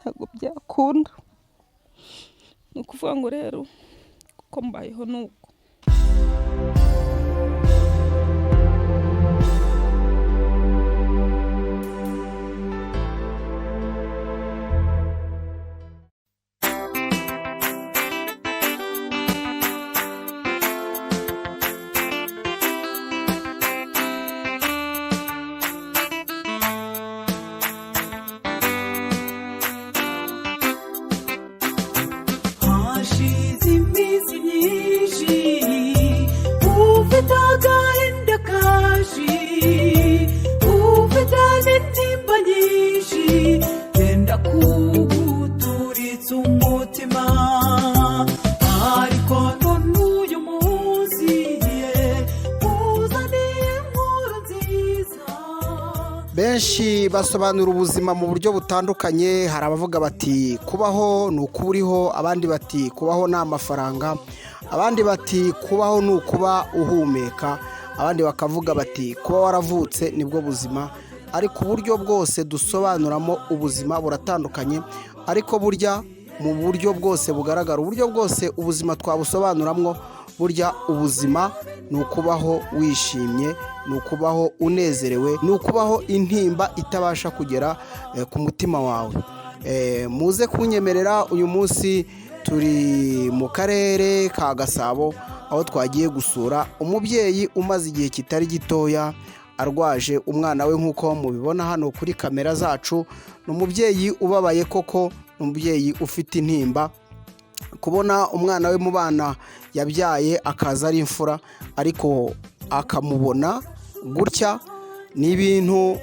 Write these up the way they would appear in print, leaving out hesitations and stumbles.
Ntabwo byakunda. Ni ukuvuga ngo rero kuko mbayeho ni uko. Hashize iminsi myinshi ufite agahinda kashi, ufite n'intimba nyinshi, genda kuguturitsa umutima. Ariko none uyu munsi uzaniye inkuru nziza. Benshi basobanura ubuzima mu buryo butandukanye. Hari abavuga bati kubaho ni ukuba uriho, abandi bati kubaho ni amafaranga, abandi bati kubaho ni ukuba uhumeka, abandi bakavuga bati kuba waravutse nibwo buzima. Ariko uburyo bwose dusobanuramo ubuzima buratandukanye, ariko burya mu buryo bwose bugaragara, uburyo bwose ubuzima twabusobanuramwo, burya ubuzima ni ukubaho wishimye, ni ukubaho unezerewe, ni ukubaho intimba itabasha kugera ku mutima wawe. Muze kunyemerera, uyu munsi turi mu karere ka Gasabo, aho twagiye gusura umubyeyi umaze igihe kitari gitoya arwaje umwana we, nk'uko mubibona hano kuri kamera zacu. Ni umubyeyi ubabaye koko, ni umubyeyi ufite intimba kubona umwana we mu bana yabyaye akaza ari imfura, ariko akamubona gutya. Ni ibintu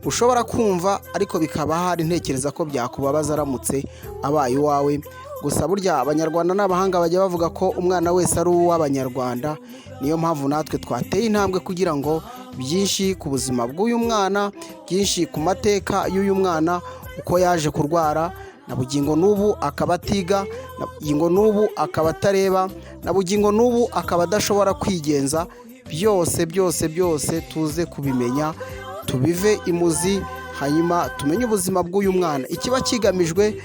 ushobora kumva ariko bikaba hari ntekereza ko byakubabaza aramutse abaye iwawe. Gusa burya Abanyarwanda n'abahanga bajya bavuga ko umwana wese ari uw'Abanyarwanda. Niyo mpamvu natwe twateye intambwe kugira ngo byinshi ku buzima bw'uyu mwana, byinshi ku mateka y'uyu mwana, uko yaje kurwara na bugingo n'ubu akaba atiga, na bugingo n'ubu akaba atareba, na bugingo n'ubu akaba adashobora kwigenza, byose byose byose tuze kubimenya, tubive imuzi, hanyuma tumenye ubuzima bw'uyu mwana. Ikiba kigamijwe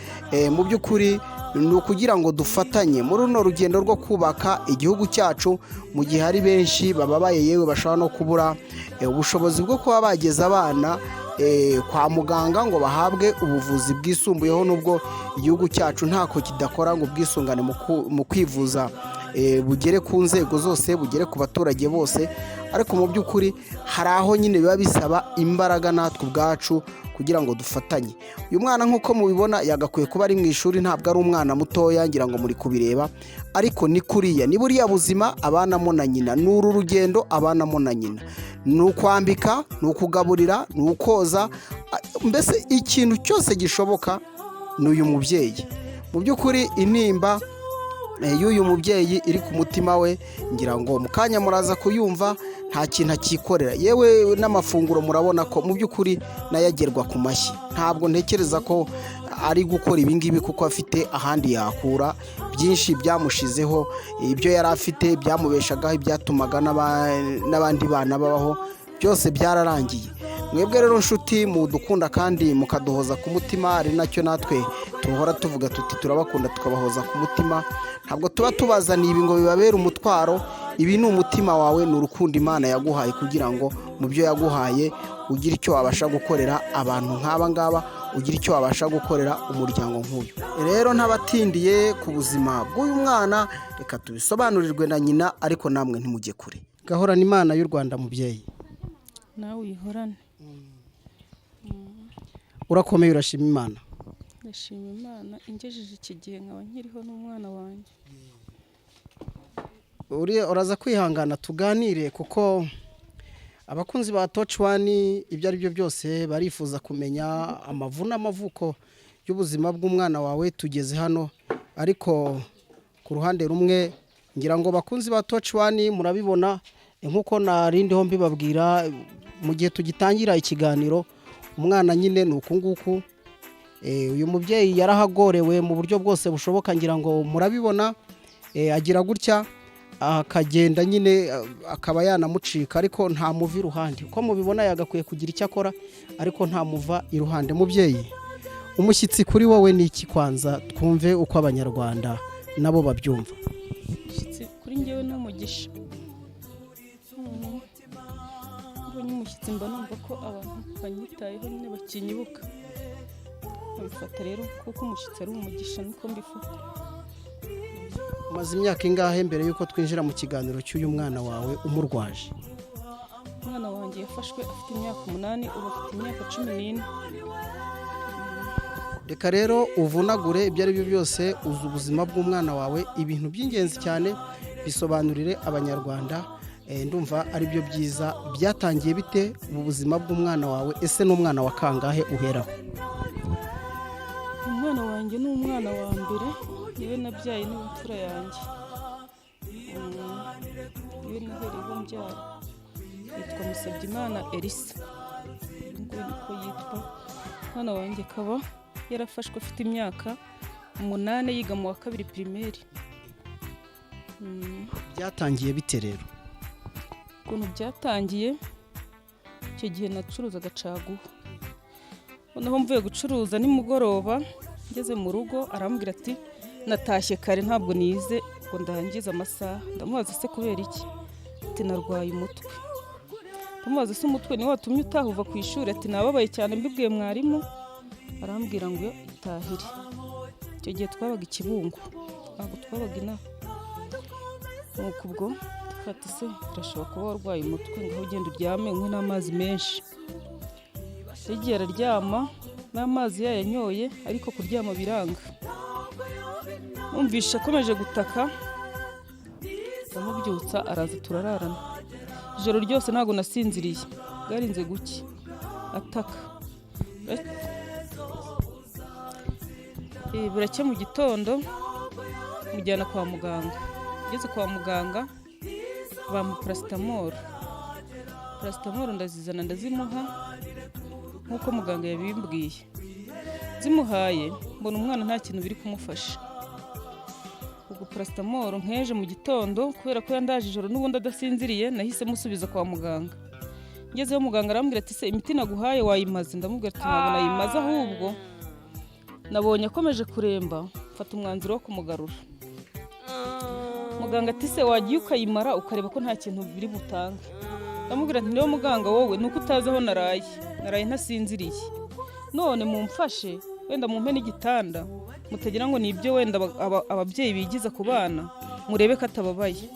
mu by'ukuri ni ukugira ngo dufatanye muri runo rugendo rwo kubaka igihugu cyacu, mu gihe hari benshi bababaye, yewe bashobora no kubura ubushobozi bwo kuba bageza abana kwa muganga ngo bahabwe ubuvuzi bwisumbuyeho, nubwo igihugu cyacu ntako kidakora ngo ubwisungane mu kwivuza bugere ku nzego zose, bugere ku baturage bose. Ariko mu by'ukuri hari aho nyine biba bisaba imbaraga natwe ubwacu kugira ngo dufatanye. Uyu mwana nk'uko mubibona yagakwiye kuba ari mu ishuri, ntabwo ari umwana mutoya, ngira ngo muri kubireba, ariko ni kuriya, ni buriya buzima abanamo na nyina, ni uru rugendo abanamo na nyina, ni ukwambika, ni ukugaburira, ni ukoza, mbese ikintu cyose gishoboka ni uyu mubyeyi. Mu by'ukuri intimba y'uyu mubyeyi iri ku mutima we, ngira ngo mu kanya muraza kuyumva. Nta kintu akikorera, yewe n'amafunguro murabona ko mu by'ukuri nayagerwa ku mashyi. Ntabwo ntekereza ko ari gukora ibi ngibi kuko afite ahandi yakura byinshi. Byamushizeho, ibyo yari afite byamubeshagaho, ibyatumaga n'abandi bana babaho, byose byararangiye. Mwebwe rero nshuti mudukunda kandi mukaduhoza ku mutima, ari nacyo natwe tuhora tuvuga tuti turabakunda tukabahoza ku mutima. Ntabwo tuba tubazaniye ibi ngo bibabere umutwaro. Ibi ni umutima wawe, ni urukundo Imana yaguhaye kugira ngo mu byo yaguhaye ugire icyo wabasha gukorera abantu nk'aba ngaba, ugire icyo wabasha gukorera umuryango nk'uyu. Rero ntabatindiye ku buzima bw'uyu mwana, reka tubisobanurirwe na nyina, ariko namwe ntimujye kure. Gahorana Imana y'u Rwanda mubyeyi. Nawe uyihorane. Urakomeye, urashima Imana? Ndashima Imana ingejeje iki gihe nkaba nkiriho n'umwana wanjye. Uraza kwihangana tuganire, kuko abakunzi ba Touch One ibyo ari byo byose barifuza kumenya amavu n'amavuko y'ubuzima bw'umwana wawe. Tugeze hano, ariko ku ruhande rumwe ngira ngo bakunzi ba Touch One murabibona, nk'uko narindiho mbibabwira mu gihe tugitangira ikiganiro, umwana nyine ni uku nguku. Uyu mubyeyi yarahagorewe mu buryo bwose bushoboka, ngira ngo murabibona. Agira gutya akagenda nyine, akaba yanamucika, ariko ntamuva iruhande. Uko mubibona yagakwiye kugira icyo akora, ariko ntamuva iruhande. Mubyeyi, Umushyitsi kuri wowe ni iki? Kwanza twumve uko Abanyarwanda nabo babyumva. Umushyitsi kuri njyewe ni umugisha. Mbonye umushyitsi mba numva ko abantu banyitayeho nyine, bakinyibuka. Babifata rero kuko umushyitsi ari umugisha, niko mbifata. Umaze imyaka ingahe, mbere y'uko twinjira mu kiganiro cy'uyu mwana wawe, umurwaje? Umwana wanjye yafashwe afite imyaka 8, ubu afite imyaka 14. Reka rero uvunagure ibyo ari byo byose uzi ubuzima bw'umwana wawe, ibintu by'ingenzi cyane bisobanurire Abanyarwanda. Ndumva ari byo byiza. Byatangiye bite ubu buzima bw'umwana wawe? Ese n'umwana wa kangahe uheraho? Umwana wanjye ni umwana wa mbere, niwe nabyaye, niwe mfura yanjye. Niwe nahereyeho mbyara. Yitwa Musabyimana Elisa, uyu nguyu niko yitwa. Umwana wanjye akaba yarafashwe afite imyaka 8, yiga mu wa kabiri primaire. Byatangiye bite rero? Ukuntu byatangiye, icyo gihe nacuruzaga caguwa. Noneho mvuye gucuruza nimugoroba, ngeze mu rugo arambwira ati: "Natashye kare, ntabwo nize ngo ndangize amasaha." Ndamubaza: "Se kubera iki?" Ati: "Narwaye umutwe." Ndamubaza: "Se umutwe niwo watumye utaha uva ku ishuri?" Ati: "Nababaye cyane, mbibwiye mwarimu arambwira ngo itahire." Icyo gihe twabaga i Kibungo, ntabwo twabaga inaha. Nuko ubwo ati: "Se birashobora kuba warwaye umutwe? Ngaho ugenda uryame, unywe n'amazi menshi." Yagiye araryama n'amazi yayanyoye, ariko kuryama biranga. Numvishe akomeje gutaka, ndamubyutsa araza turararana. Ijoro ryose ntabwo nasinziriye, bwarinze gucya ataka. Buracya mu gitondo mujyana kwa muganga. Ngeze kwa muganga bampa paracetamol. Paracetamol ndazizana ndazimuha nk'uko muganga yabimbwiye. Zimuhaye mbona umwana nta kintu biri kumufasha. Ubwo paracetamol nkeje mu gitondo, kubera ko yandaje ijoro n'ubundi adasinziriye, nahise musubiza kwa muganga. Ngezeyo muganga arambwira ati: "Se imiti naguhaye wayimaze?" Ndamubwira ati: "Ntabwo nayimaze, ahubwo nabonye akomeje kuremba, mfata umwanzuro wo kumugarura." Muganga ati: "Se wagiye ukayimara ukareba ko nta kintu biri butange?" Ndamubwira nti: "Niyo muganga, wowe ni uko utazi aho naraye, naraye ntasinziriye. None mumfashe, wenda mumpe n'igitanda, mutagira ngo ni ibyo wenda ababyeyi bigiza ku bana, murebe ko atababaye."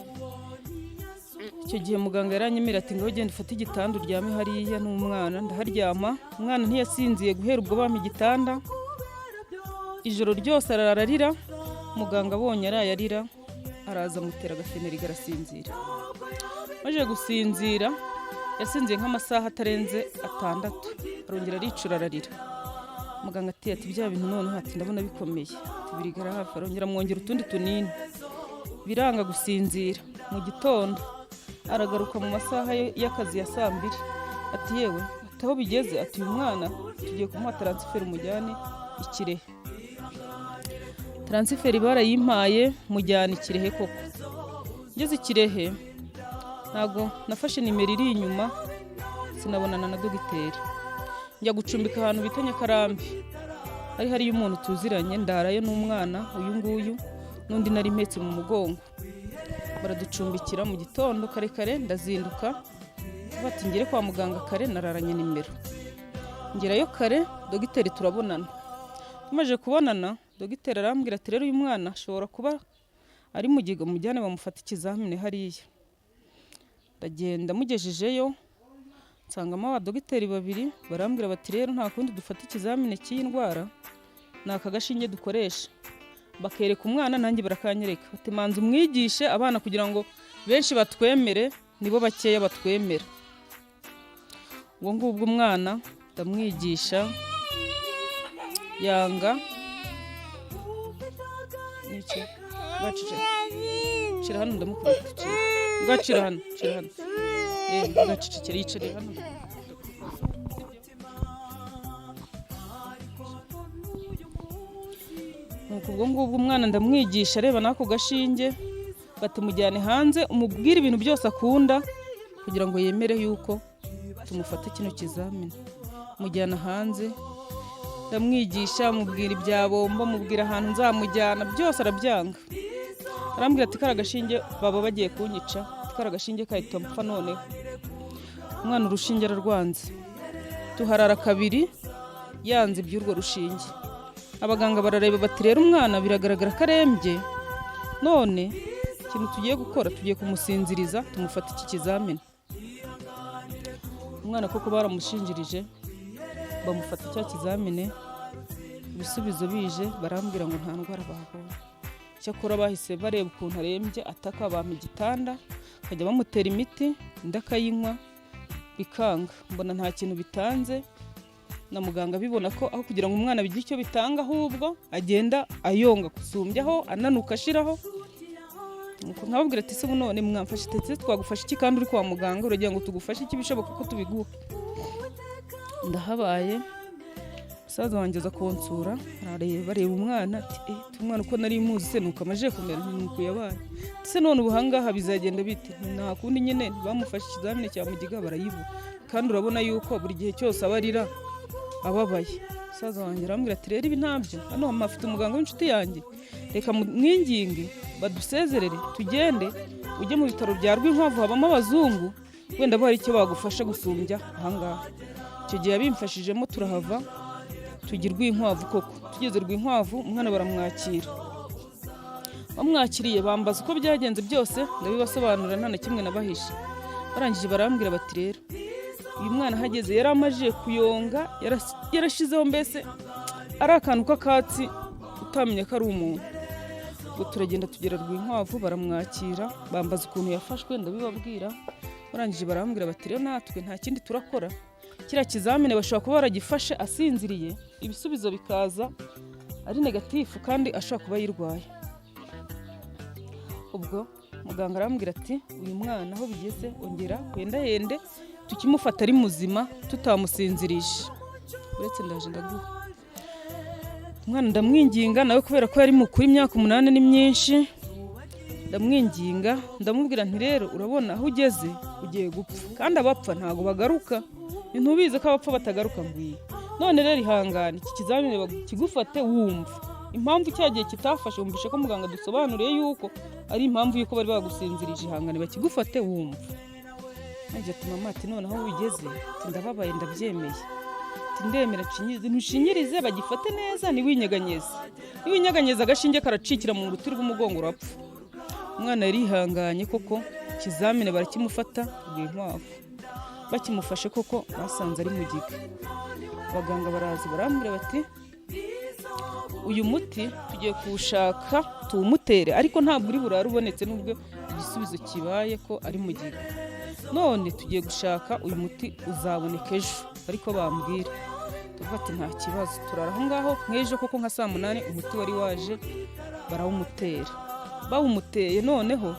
Icyo gihe muganga yaranyemerera ati: "Ngaho genda ufate igitanda uryame hariya n'umwana." Ndaharyama, umwana ntiyasinziye guhera ubwo bampa igitanda. Ijoro ryose arara arira. Muganga abonye araye arira, araza amutera agafeneri arasinzira. Maze gusinzira, yasinziye nk'amasaha atarenze 6, arongera aricura ararira. Muganga ati: "Bya bintu noneho," ati, "ndabona bikomeye," ati, "birigara hafi." Arongera amwongera utundi tunini, biranga gusinzira. Mu gitondo aragaruka mu masaha y'akazi ya saa 2, ati: "Yewe," ati, "aho bigeze," ati, "uyu mwana tugiye kumuha transfert, umujyane i Kirehe." Transfert barayimpaye, mujyana i Kirehe koko. Ngeze i Kirehe ntabwo nafashe nimero iri inyuma, sinabonana na dogiteri. Njya gucumbika ahantu bita Nyakarambi, hari hariyo umuntu tuziranye, ndarayo n'umwana uyu nguyu n'undi nari mpetse mu mugongo, baraducumbikira. Mu gitondo kare kare ndazinduka, bati ngere kwa muganga kare, nararanye nimero. Ngerayo kare, dogiteri turabonana. Tumaze kubonana, dogiteri arambwira ati: "Rero uyu mwana ashobora kuba ari mugiga, mujyane bamufate ikizamini hariya." Ndagenda, mugejejeyo nsangamo abadogiteri babiri. Barambwira bati: "Rero nta kundi dufata ikizamini cy'iyi ndwara, ni aka gashinge dukoresha." Bakereka umwana, nanjye barakanyereka, bati: "Manza umwigishe abana kugira ngo benshi batwemere, nibo bakeya batwemera." Ubwo ngubwo umwana ndamwigisha, yanga. Niki? Ngacira cira hano, ndamukubita. Cira, ngacira hano, cira hano. Ngacicikira, yicarira hano. Nuko ubwo ngubwo umwana ndamwigisha areba n'ako gashinge, bati: "Mujyane hanze umubwire ibintu byose akunda kugira ngo yemere yuko tumufate kino kizamini." Mujyana hanze. Ndamwigisha, mubwira ibya bombo, mubwira ahantu nzamujyana, byose arabyanga. Arambwira ati: "Kari agashinge baba bagiye kunyica, kari agashinge kahita mpfa." Noneho umwana urushinge ararwanze, tuharara kabiri yanze iby'urwo rushinge. Abaganga barareba bati: "Rero umwana biragaragara ko arembye, none ikintu tugiye gukora, tugiye kumusinziriza, tumufata iki kizamini." Umwana koko baramushinjirije, bamufata cya kizamini. Ibisubizo bije, barambwira ngo nta ndwara babonye. Cyakora bahise bareba ukuntu arembye ataka, bampa igitanda, bakajya bamutera imiti, indi akayinywa bikanga. Mbona nta kintu bitanze, na muganga abibona ko aho kugira ngo umwana bigire icyo bitanga, ahubwo agenda ayonga gusumbyaho, ananuka ashiraho. Nuko nkababwira ati: "Se ubu none mwamfashe ndetse twagufasha iki kandi uri kwa muganga? Uragira ngo tugufashe iki bishoboka ko tubiguha?" Ndahabaye, musaza wanjye aza kunsura, arareba, areba umwana ati: "Eh, umwana uko nari muzi se nuko amaze kumera?" Nti: "Nuko yabaye." "Se none ubu ahangaha bizagenda bite?" "Nta kundi nyine, bamufashe ikizamini cya mugiga barayibura, kandi urabona yuko buri gihe cyose aba arira ababaye." Musaza wanjye arambwira ati: "Rero ibi ntabyo, hano afite umuganga w'inshuti yanjye, reka mwinginge badusezerere tugende, ujye mu bitaro bya Rwinkwavu, habamo abazungu, wenda bo hari icyo bagufasha gusumbya ahangaha." Icyo gihe yabimfashijemo, turahava tujya Rwinkwavu. Koko tugeze Rwinkwavu, umwana baramwakira. Bamwakiriye bambaza uko byagenze byose, ndabibasobanurira, nta na kimwe nabahishe. Barangije barambwira bati: "Rero uyu mwana ahageze yari amajije kuyonga, yarashizeho, mbese ari akantu k'akatsi utamenya ko ari umuntu." Ubwo turagenda tugera Rwinkwavu, baramwakira, bambaza ukuntu yafashwe, ndabibabwira. Barangije barambwira bati: "Rero natwe nta kindi turakora, kiriya kizamini bashobora kuba baragifashe asinziriye, ibisubizo bikaza ari négatif kandi ashobora kuba yirwaye." Ubwo muganga arambwira ati: "Uyu mwana aho bigeze, ongera wendahende tukimufata ari muzima tutamusinzirije." Uretse ndaje ndaguha umwana. Ndamwinginga nawe kubera ko yari mukuru, imyaka 8 ni myinshi. Ndamwinginga, ndamubwira nti: "Rero urabona aho ugeze, ugiye gupfa, kandi abapfa ntabwo bagaruka. Ntubizi ko abapfa batagaruka? Ngwiye none rero ihangane, iki kizamini kigufate wumva impamvu cya gihe kitafashe. Wumvishe ko muganga dusobanuriye yuko ari impamvu yuko bari bagusinzirije. Ihangane bakigufate wumva." Nanjye ati: "Mama," ati, "noneho bigeze," ati, "ndababaye, ndabyemeye," ati, "ndemera nshinyirize." Ntushinyirize, bagifate neza, ntiwinyeganyeze. Niwinyeganyeza agashinge karacikira mu ruti rw'umugongo, urapfa. Umwana yarihanganye koko, ikizamini barakimufata Rwinkwavu. Bakimufashe koko basanze ari mugiga. Abaganga baraza barambwira bati: "Uyu muti tugiye kuwushaka tuwumutere, ariko ntabwo uri burare ubonetse nubwo igisubizo kibaye ko ari mugiga. None tugiye gushaka uyu muti, uzaboneka ejo." Ariko bambwira, tuvuga ati: "Nta kibazo." Turara aho ngaho nk'ejo koko nka saa 8 umuti wari waje, barawumutera. Bawumuteye noneho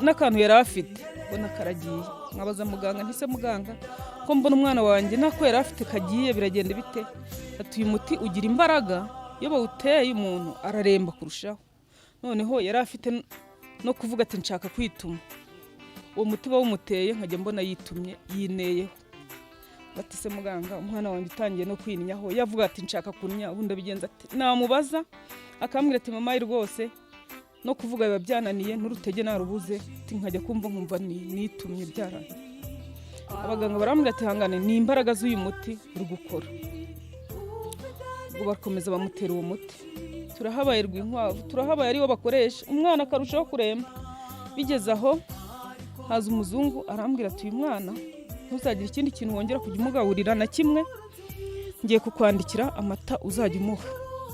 n'akantu yari afite mbona karagiye. Nkabaza muganga nti: "Se muganga, ko mbona umwana wanjye nako yari afite kagiye, biragenda bite?" Ati: "Uyu muti ugira imbaraga, iyo bawuteye umuntu araremba kurushaho." Noneho yari afite no kuvuga ati: "Nshaka kwituma." Uwo muti bawumuteye nkajya mbona yitumye, yineyeho. Bati: "Se muganga, umwana wanjye utangiye no kwinnyaho, yavuga ati nshaka kunnya, ubundi abigenza ati?" Namubaza akambwira ati: "Mama, rwose no kuvuga biba byananiye, n'urutege narubuze," ati, "nkajya kumva nkumva nitumye byarangiye." Abaganga barambwira ati: "Hangane, ni imbaraga z'uyu muti uri gukora." Ubwo bakomeza bamutera uwo muti, turahabaye Rwinkwavu, turahabaye ariwo bakoresha, umwana akarushaho kuremba. Bigeze aho haza umuzungu arambwira ati: "Uyu mwana ntuzagire ikindi kintu wongera kujya umugaburira na kimwe, ngiye kukwandikira amata uzajya umuha."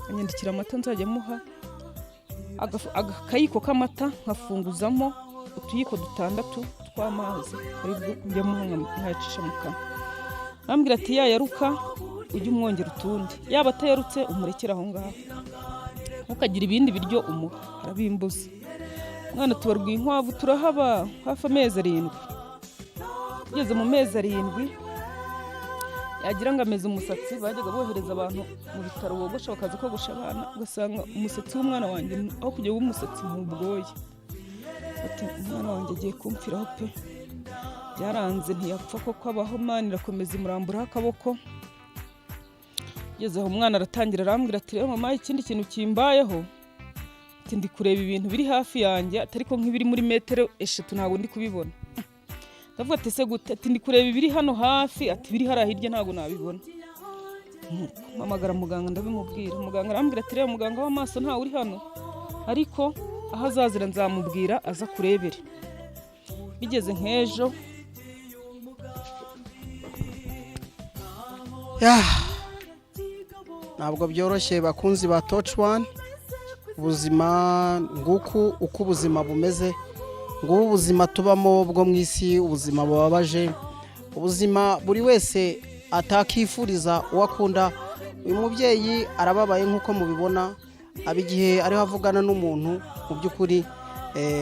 Anyandikira amata nzajya amuha, akayiko k'amata nkafunguzamo utuyiko dutandatu tw'amazi, aribwo njya muha nkayacisha mu kanwa. Arambwira ati: "Yayaruka ujye umwongera utundi, yaba atayarutse umurekere aho ngaho, ntukagire ibindi biryo umuha." Arabimbuza. Umwana tuba Rwinkwavu, turahaba hafi amezi 7. Tugeze mu mezi 7 yagira ngo ameze umusatsi. Bajyaga bohereza abantu mu bitaro bogosha, bakaza kogosha abana, ugasanga umusatsi w'umwana wanjye aho kujya umusatsi ni ubwoya. Ati: "Umwana wanjye agiye kumfiraho pe." Byaranze, ntiyapfa koko, abaho. Imana irakomeza imuramburaho akaboko. Ngeze aho umwana aratangira arambwira ati: "Rero mama, ikindi kintu kimbayeho," ati, "ndi kureba ibintu biri hafi yanjye, atari ko nk'ibiri muri metero 3 ntabwo ndi kubibona." Ndavuga ati: "Ese gute?" Ati: "Ndi kureba ibiri hano hafi," ati, "biri hariya hirya ntabwo nabibona." Nuko mpamagara muganga, ndabimubwira. Muganga arambwira ati: "Reba, muganga w'amaso ntawe uri hano, ariko aho azazira nzamubwira aza kurebere." Bigeze nk'ejo. Yah, ntabwo byoroshye, bakunzi ba Touch One. Ubuzima nguku uko ubuzima bumeze, ngubu ubuzima tubamo bwo mu isi, ubuzima bubabaje, ubuzima buri wese atakifuriza uwo akunda. Uyu mubyeyi arababaye nk'uko mubibona, aba igihe ariho avugana n'umuntu mu by'ukuri,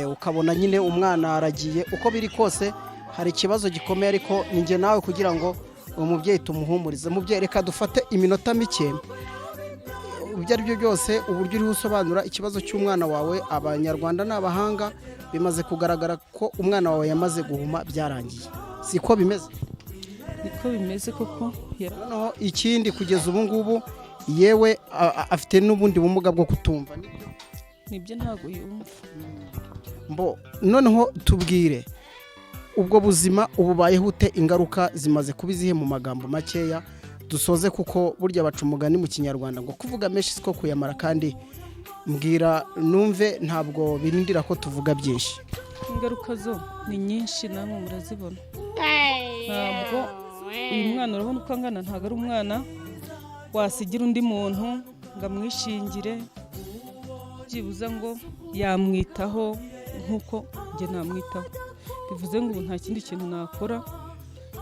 ukabona nyine umwana aragiye. Uko biri kose hari ikibazo gikomeye, ariko ni njye nawe kugira ngo uwo mubyeyi tumuhumurize. Mubyeyi, reka dufate iminota mike. Ibyo ari byo byose, uburyo uriho usobanura ikibazo cy'umwana wawe, Abanyarwanda ni abahanga, bimaze kugaragara ko umwana wawe yamaze guhuma, byarangiye, siko bimeze? Niko bimeze koko. Noneho ikindi, kugeza ubu ngubu yewe afite n'ubundi bumuga bwo kutumva, nibyo? Nibyo, ntabwo yumva. Mbo noneho tubwire, ubwo buzima ububayeho ute? Ingaruka zimaze kuba izihe? Mu magambo makeya dusoze, kuko burya baca umugani mu Kinyarwanda ngo kuvuga menshi siko kuyamara, kandi mbwira numve, ntabwo birindira ko tuvuga byinshi. Ingaruka zo ni nyinshi, namwe murazibona. Ntabwo uyu mwana, urabona uko angana, ntabwo ari umwana wasigira undi muntu ngo amwishingire, byibuze ngo yamwitaho nk'uko njye namwitaho. Bivuze ngo ubu nta kindi kintu nakora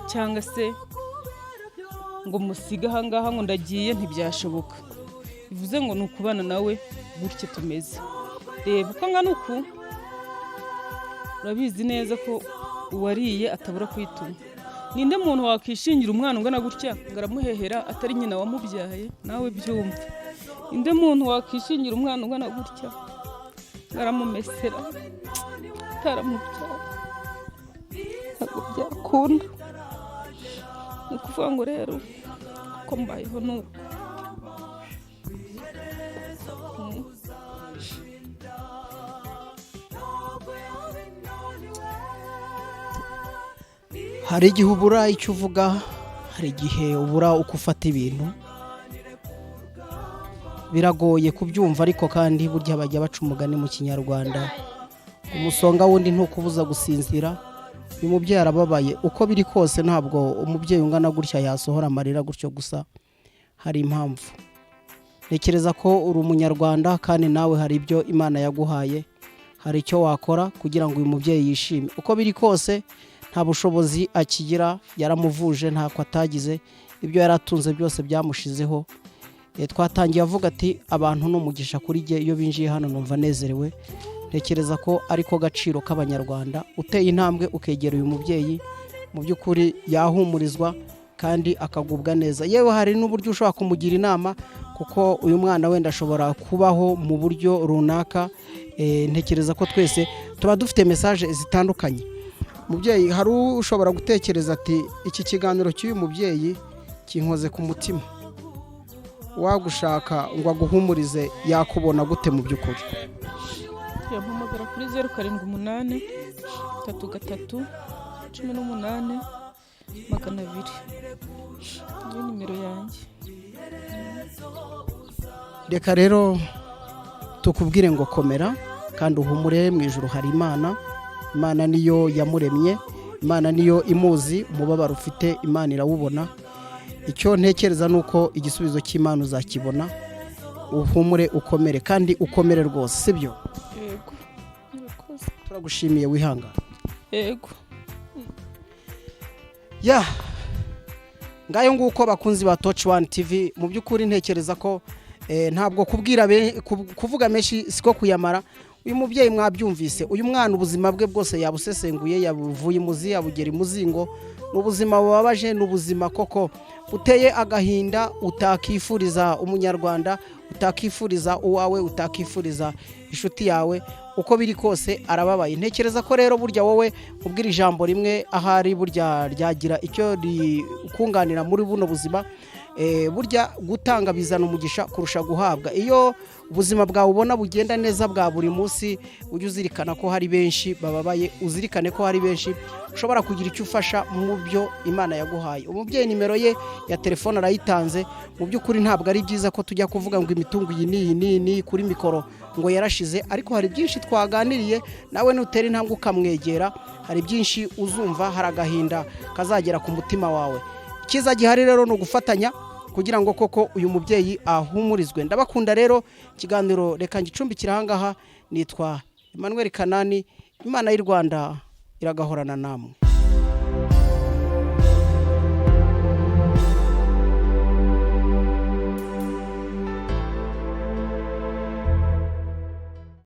cyangwa se ngo musige ahangaha ngo ndagiye, ntibyashoboka. Bivuze ngo ni ukubana nawe gutya tumeze. Reba uko angana uku, urabizi neza ko uwariye atabura kwituma. Ninde muntu wakishingira umwana ungana gutya ngo aramuhehera atari nyina wamubyaye? Nawe byumva, ninde muntu wakishingira umwana ungana gutya ngo aramumesera ataramubyaye? Ntabwo byakunda. Ni ukuvuga ngo rero uko mbayeho ni uko. Hari igihe ubura icyo uvuga, hari igihe ubura uko ufata ibintu, biragoye kubyumva. Ariko kandi burya bajya baca umugani mu Kinyarwanda: umusonga wundi ntukubuza gusinzira. Uyu mubyeyi arababaye. Uko biri kose ntabwo umubyeyi ungana gutya yasohora amarira gutyo gusa, hari impamvu. Ntekereza ko uri Umunyarwanda kandi nawe hari ibyo Imana yaguhaye, hari icyo wakora kugira ngo uyu mubyeyi yishime. Uko biri kose nta bushobozi akigira, yaramuvuje ntako atagize, ibyo yari atunze byose byamushizeho. Twatangiye avuga ati: "Abantu ni umugisha kuri jye, iyo binjiye hano numva nezerewe." Ntekereza ko ariko gaciro k'Abanyarwanda. Uteye intambwe ukegera uyu mubyeyi, mu by'ukuri yahumurizwa kandi akagubwa neza. Yewe hari n'uburyo ushobora kumugira inama, kuko uyu mwana wenda ashobora kubaho mu buryo runaka. Ntekereza ko twese tuba dufite message zitandukanye. Mubyeyi, hari ushobora gutekereza ati: "Iki kiganiro cy'uyu mubyeyi kinkoze ku mutima." Wagushaka ngo aguhumurize yakubona gute mu by'ukuri? Yampamagara kuri 0783318200, niyo nimero yanjye. Reka rero tukubwire ngo komera kandi uhumure, mu ijuru hari Imana. Imana niyo yamuremye, Imana niyo imuzi. Umubabaro ufite Imana irawubona. Icyo ntekereza ni uko igisubizo cy'Imana uzakibona. Uhumure, ukomere kandi ukomere rwose, sibyo? Yego, murakoze. Turagushimiye, wihangane. Yego. Ya, ngayo nguko, bakunzi ba Touch One TV. Mu by'ukuri ntekereza ko ntabwo kubwira kuvuga menshi siko kuyamara. Uyu mubyeyi mwabyumvise, uyu mwana ubuzima bwe bwose yabusesenguye, yabuvuye imuzi, yabugera imuzingo. Ni ubuzima bubabaje, ni ubuzima koko buteye agahinda, utakifuriza Umunyarwanda, utakifuriza uwawe, utakifuriza inshuti yawe. Uko biri kose arababaye. Ntekereza ko rero burya wowe ubwira ijambo rimwe ahari burya ryagira icyo rikunganira muri buno buzima. Burya gutanga bizana umugisha kurusha guhabwa. Iyo ubuzima bwawe ubona bugenda neza bwa buri munsi, ujye uzirikana ko hari benshi bababaye, uzirikane ko hari benshi ushobora kugira icyo ufasha mu byo Imana yaguhaye. Umubyeyi nimero ye ya telefone arayitanze. Mu by'ukuri ntabwo ari byiza ko tujya kuvuga ngo imitungo iyi n'iyi n'iyi n'iyi kuri mikoro ngo yarashize, ariko hari byinshi twaganiriye nawe. Nutera intambwe ukamwegera, hari byinshi uzumva, hari agahinda kazagera ku mutima wawe. Icyiza gihari rero ni ugufatanya kugira ngo koko uyu mubyeyi ahumurizwe. Ndabakunda rero, ikiganiro reka ngicumbikire ahangaha. Nitwa Emmanuel Kanani. Imana y'u Rwanda iragahorana namwe.